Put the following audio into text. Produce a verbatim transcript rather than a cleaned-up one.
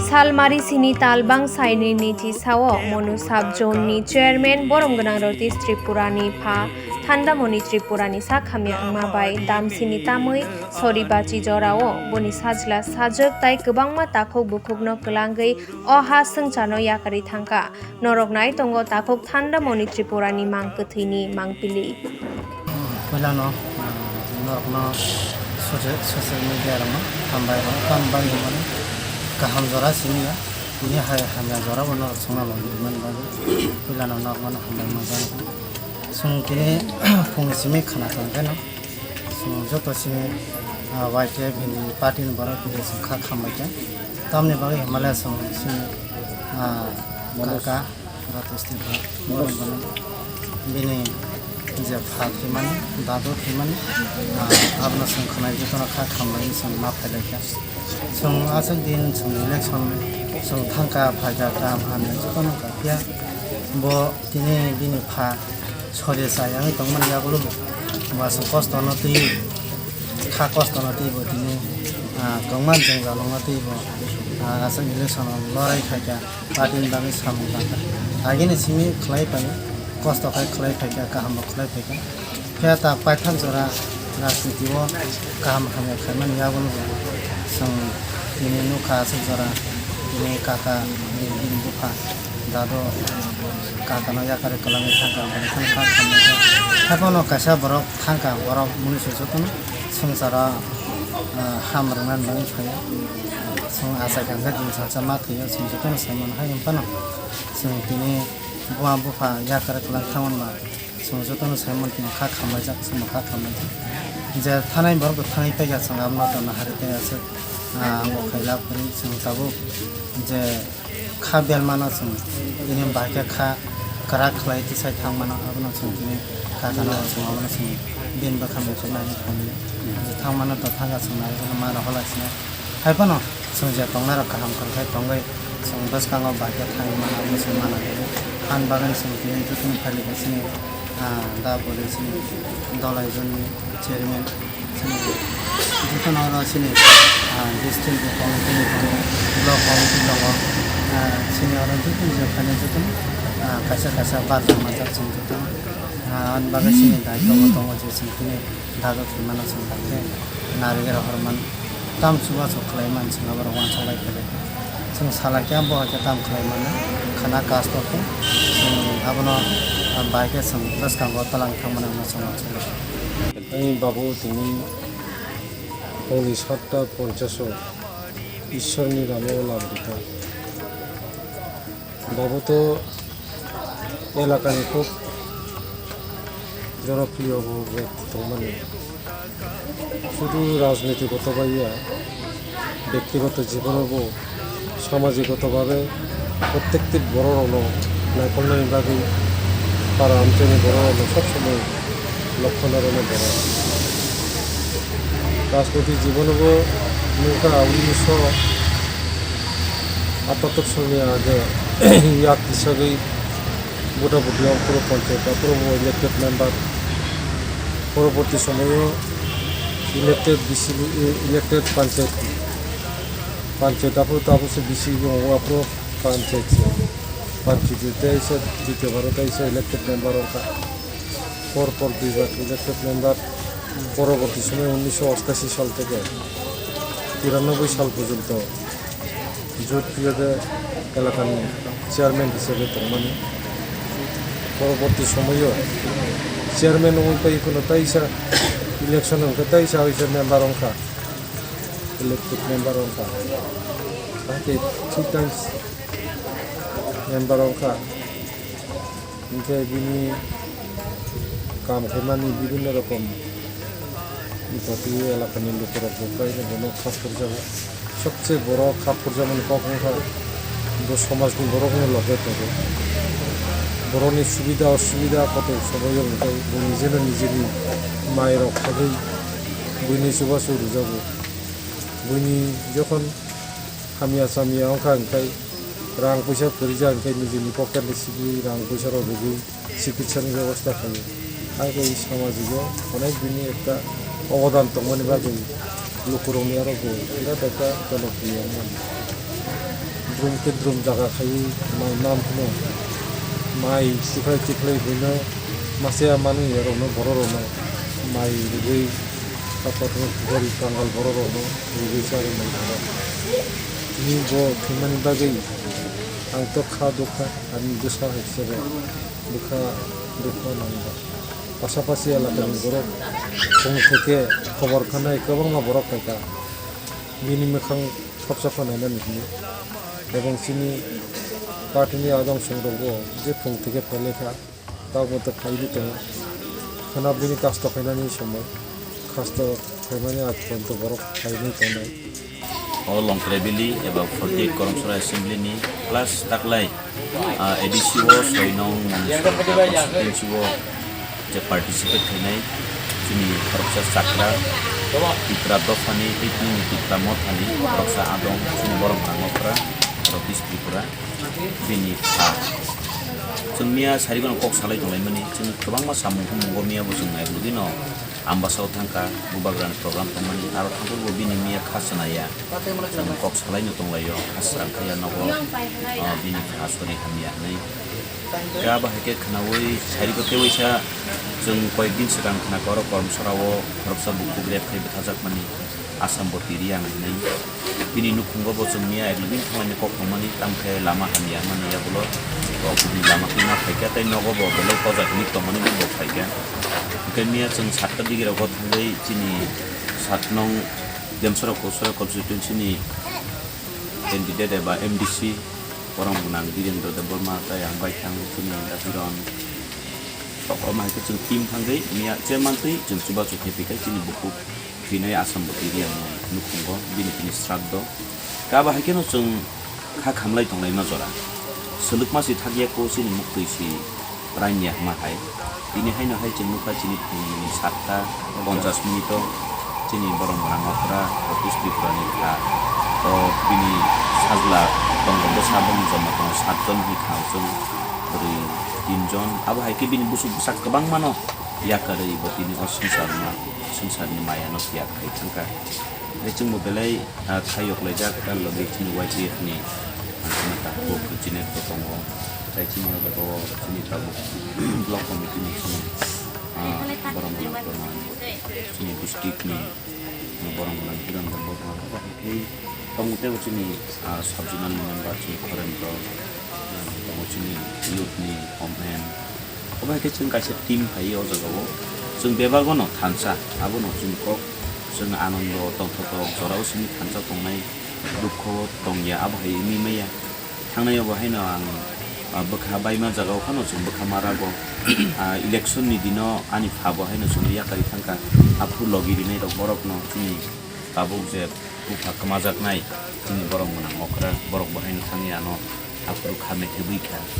Salmari sini talbang saini ni tisao Monu sub zone ni chairman borom gwnang Ratish Tripura ni pha Thandamoni Tripura ni sak hamya wngma bai damsini tamwi sori bachi jorao boni sajla sajwk tai kwbangma takhuk bukhukno kwlangwi o ha swngcharno yakarwi thangkha. Norok nai tongo takhuk Thandamoni Tripura ni mang kwthwini mangpili. Puilano, ah, norokno social, social media rokno hambai rok, tamni bagwi hwnmani kaham jora simi ya, tini hai hamya jora bo norok chwngna logimani bagwi puilano norokno hambai manjak. Chwng tini phung simi khna tongkhe no. Chwng joto sini, ah, Y T F ni party ni borok ni chwng kha khambai kha. Tamni bagwi hwnmale chwng sini, ah, kaka Ratish Tripura borok bono bini je pha thwimani, dadu thwimani, ah, abono chwng khwnai jotono kha khambai chwng ma phailai kha. Chwng aswk din chwng election chwng thangkha phaikha kaham hamya jotono kha phiya bo tini bini pha Sori chayangwi tongmani yagulo bo aswk kosto no twi kha kosto no twi bo tini, ah, kwbangma jwngjal wngma twi bo, ah, aswk election o lorai khaikha party ni bagwi samung tangkha agini simi khlai phai kosto khai khlai phaikha kaham bo khlai phaikha phiya ta paithak jora rajniti o kaham hamya khaimani yagulo bo chwng tini nukha aswk jora tini kaka bini bupha. Dado kakano yakari kwlangwi thangkha, bini thani kha khamnaikha. Haphano kaisa borok thangkha, borok mwnwi se jotono swngcharo, ah, ham rwnani bagwi phaio. Chwng achai kha hwnkhe chwng salsa ma thwio, chwng jotono sai mano hai wngphano chwng tini buma bupha yakari kwlangwi thangmani ba chwng jotono sai mano tini kha khamlaijak, chwngno kha khamlaijak. Je thanai borok bo thangwi paikha, chwng abono tongna hari tei aswk, ah, amo khailak hwnwi chwng tabuk je Kha belmano chwng tini bahai khe kha kwrak khlai tisai thang mano, abono chwng tini kha gana o chwng abono chwng bini bwkha muchung nai thang mano. Thang mano to thang kha chwng nai bono ma rw hola sino. Hai phano chwng je tongnai rok kaham kwrwng khe tongwi chwng bwskango bahai khe thangwi mano, abono chwng ma nai. Ani bagwi chwng tini jotono phailika chini, ah, da bwrwi chini Dolai zone ni chairman. Chini jotono oro chini, ah, district committee ni tongo, block committee tongo, ah, chini oro jotono je phainai jotono, ah, kaisa kaisa barjak manjak chini jotono, ah, ani bagwi chini daityo bo tongo je chini tini dado thwimano chwng bai khe narigwi rohor man tam chubachu khlai man chwng aborok uansuk lai khe. Chwng salai khe bo hai khe tam khlai mano, khwna kasto khe chwng abono bai khe chwng bwskango twlang thangmani hwnwi chwng uansuk lai kha. Ani babu tini hwnwi satta ponchas o Ishwarni ramo lam rikha. Babu to elakani khub jonopriyo bo bekti tongmani. Sudu rajniti goto bai ya, bektigoto jibono bo samajik goto babe prottekti bororokno naikolnani bagwi para amchaini bororokno sob somoi lokho narwknai borok. Rajniti jibono bo nukha unisho atattor salni age yak tisagwi Buda Budiya Puro Panchayat, Puro Elected Member. Poroborti somoyo elected B C, eh, elected Panchayat. Panchayat apro tapo se B C wngo, apro Panchayat se. Panchayat tei se ditiyo baro tei se elected member wngkha. Por por duibar elected member. Poroborti somoyo unisho ostashi sal theke tiranoboi sal porjonto. Jyotpriyo de elakani chairman hisabe tongmani. Poroborti somoyo chairman wngwi pai phano taisa election wngkha, taisa waisa member wngkha, elected member wngkha. Hakhe three times member wngkha. Hinkhe bini kam khaimani bibinno rokom bipoti elakani lukurok bo kaino bono kha phurjago. Sobse borok kha phurjakmani kok wngkha bo somajni borokno loge tongo. Borokni subida osubida kotor somoyo hwnkhe bo nijeno nijeni mairok khagwi buini chubachu rwjago. Buini jokhon hamya samya wngkha hwnkhe rang puisa kwrwija hwnkhe nijeni pocketni simi rang puisarok rwgwi chikitsani bebosta khaio. Hakhe samajiko onek bini ekta obodan tongmani bagwi Lukurokni aro bo birat ekta janopriyo wngmani. Drum khe drum jaga khaiwi mai mam hino. Mai tikhlai tikhlai hino masa ya manwi rokno bororokno mai rwgwi tapono gari kangal bororokno rwgwi charwmani aro. Tini bo thwimani bagwi ang to kha dukha ani bwsa hai sebo bwkha dukha nangba. Pasapasi elakani borok phung theke khobor khanai kwbangma borok phaikha. Bini mwkhang thopsa pha nainani hwnwi. Ebong chini party ni adong songrokbo je phung theke phailaikha, tabukbo to phaiwi tongo. Khwna bini kasto khainani somoi, kasto khaimani aphuru borok phaiwi tongnai. O Longtrai Valley eba forty eight Koromsora Assembly ni plus taklai, ah, A D C o soi nong Moniswar constituency o je participate khainai chini khoroksa chakra Tipra dophani, eight nung ni Tipra mothani khoroksa adong chini borok Rangokra, North East Tripura, bini pha. Chwng miya sarigono kok salai tonglaimani, chwng kwbangma samung humung o miya bo chwng naibwlwino. Ambasao thangkha, bubagrani program tongmani, aro thangkhorbo bini miya kha chwna ya. Chwng kok salaino tonglaio, kha srang khe ya nogo, ah, bini kha sori hamya hwnwi. Khe abo hai khe khwnaui sarigo tei waisa chwng koyek din swkang khwnakha oro Koromsorao khoroksa bukhuk rape khai bwthajakmani Assam boti Reang hwnwi. Bini nukhungo bo chwng miya eklo bini thanglaini kok tongmani, tamo khe lama hamya mani yagulo. Bo bini lama khe ma phaikha tei nogo bo belai kojak hinwi tongmani bo phaikha. Hwnkhe miya chwng satta digirogo thangwi chini sat nong Demsora Kosora constituency ni candidate eba M D C borok gwnang Birendra Debbarma tei ang bai thang chini Dakiron. Tok omo hai khe chwng team thangwi miya chairman twi chwng chubachu khe phi khe chini bukhuk. Thwinai Assam boti Reang ni nukhungo bini tini sraddho. Khe abo hai kheno chwng kha khamlai tonglaima jora. Swlwkma si thakya kho chini muktwi si rainni hama hai. Tini haino hai chwng nukha chini phungni satta ponchas minute o chini borok Rangokra North East Tripura ni kha. O bini sajla tongo bwsa bongni joma tongo satjon hinwi kha chwng bwrwi tinjon. Abo hai khe bini busuk bwsa kwbangmano yakarwi bo tini o swngcharno swngcharni mayano tiyag khai thangkha. Tei chwngbo belai, ah, khaiyok laijak, ah, logi chini Y T F ni, ah, chini tabuk chini bo tongo. Tei chini abo chini tabuk block committee ni chini, ah, borok rok tongo. Chini district ni borok rok tongo. Tei tongo tei bo chini, ah, sub zonal ni member chini Khorendro. Tongo chini youth ni omen. Obo hai khe chwng kaisa team phai o jaga o. Chwng bebak no thansa, abo no chwng kok chwng anondo tongthotok jora o simi thansa tongnai dukho tongya abo hai wngwi maya. Thangnai o bo haino ang, ah, bwkha baima jaga o phano chwng bwkha ma rago. Ah, election ni dino ani pha bo haino chwng yakarwi thangkha. Aphuru logi rinai rok borok no chini tabuk je bupha kwmajaknai chini borok gwnang okra borok bo haino thangwi ano aphuru kha methebwi kha.